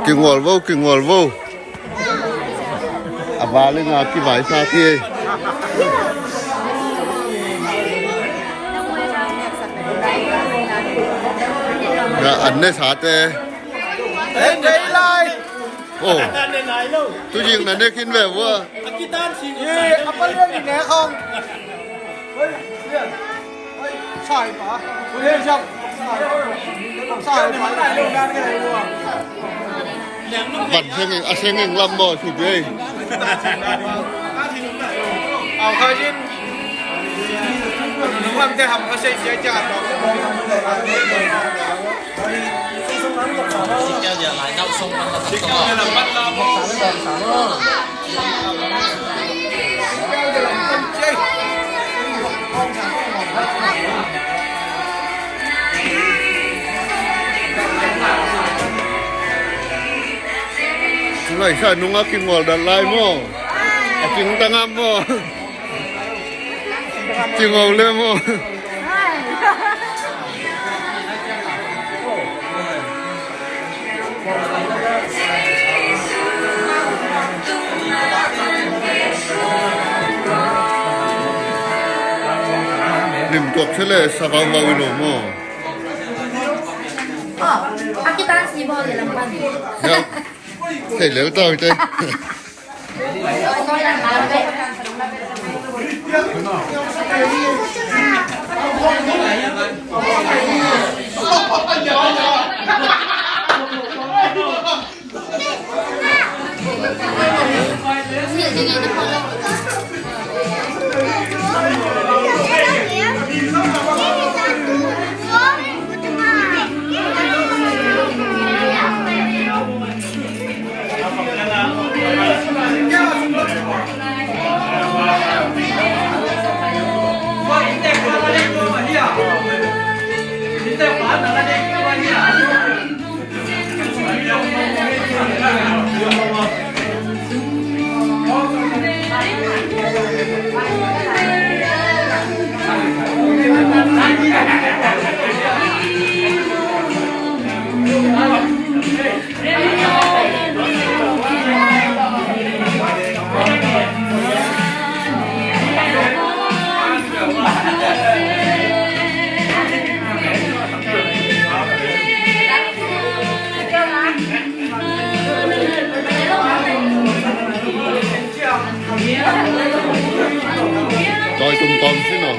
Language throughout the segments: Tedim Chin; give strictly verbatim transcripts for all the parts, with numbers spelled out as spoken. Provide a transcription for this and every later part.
Kingual vo, kingual vo. A va le nga kivaisak hi. Nga an ne sate. Ei, ei lai. Oh. Tu jing na ne kin ve vo. Ye, apa lian ni ne khong. Van seng ing, a seng ing lam maw, su bei. Au kha jin. Lam te ham kha sei sia sia. Lai sa nung a kingual dan lai maw. A king tangam maw. Kingual le maw. Lim tuak se le sa vau vau i lo maw. Oh, a kitan si bo le lam pan. Ya. Thei lel tau te. Tawi tum kawm sin aw.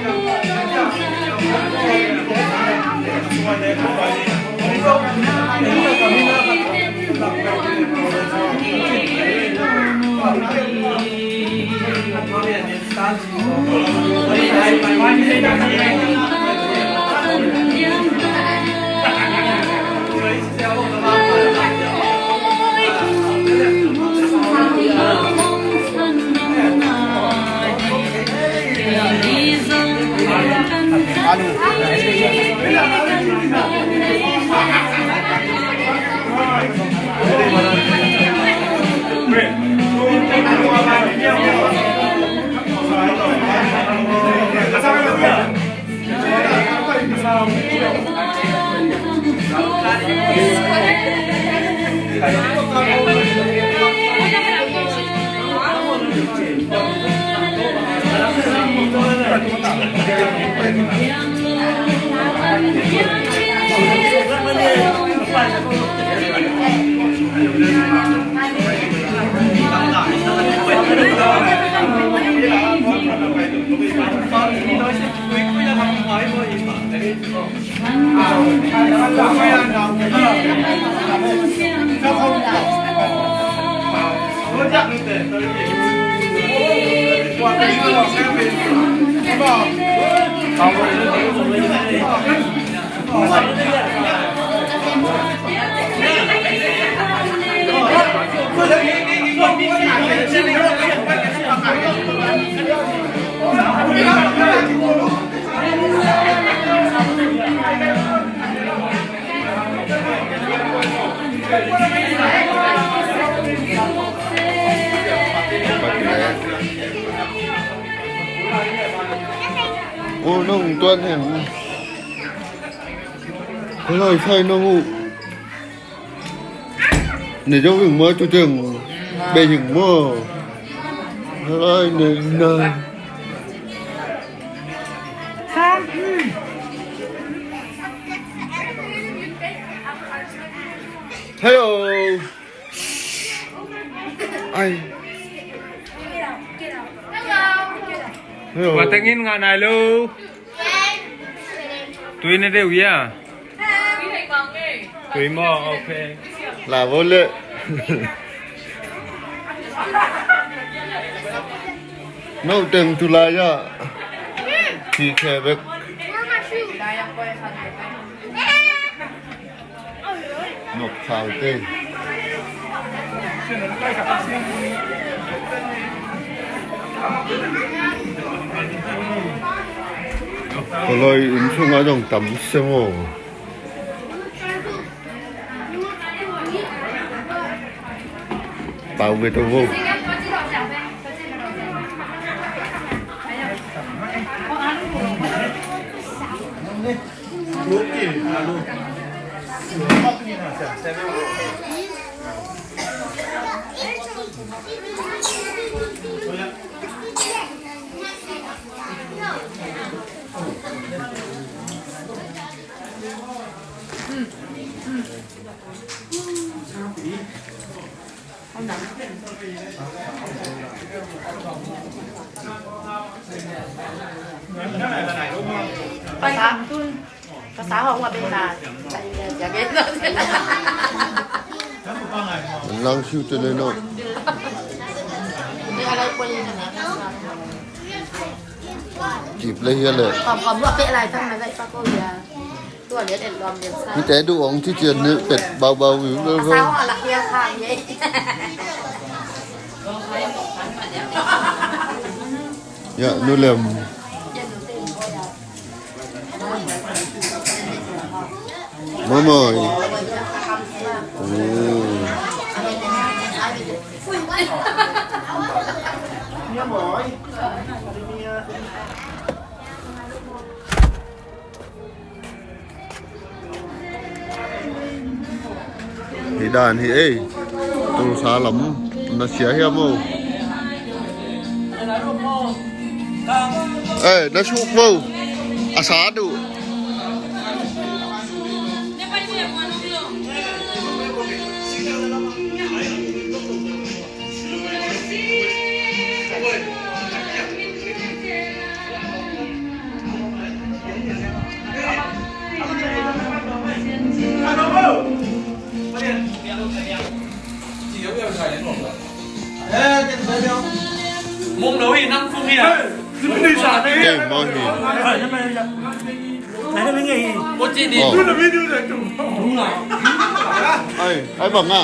Ui, nong tuan hen. Koi sai nong uh. Nè dấu hình mới tu trường. Bê hình mô. Rồi, nè, nè. Hello. Ai. Hello. Wa tengin nga nai lo. Tui na deuh ia. Tui maw, ok. La vo le. No teng tu lai ia. Thi khe bek. Nok khau te. Kawloi inn sungah zong tam se maw. Pau ve to vo. Nang siu te le no. Kip le hia le. Hite du ong ci cian ni pet baubau viu le. Ya, nu lem. Mamoi. Hi dan hi ei. Tulsa lam na sia hiam o. Eh, na suk vo. A sa duh. Mong lo hi, nang fung hi a. Ei, mong hi. Ai, ai bang a.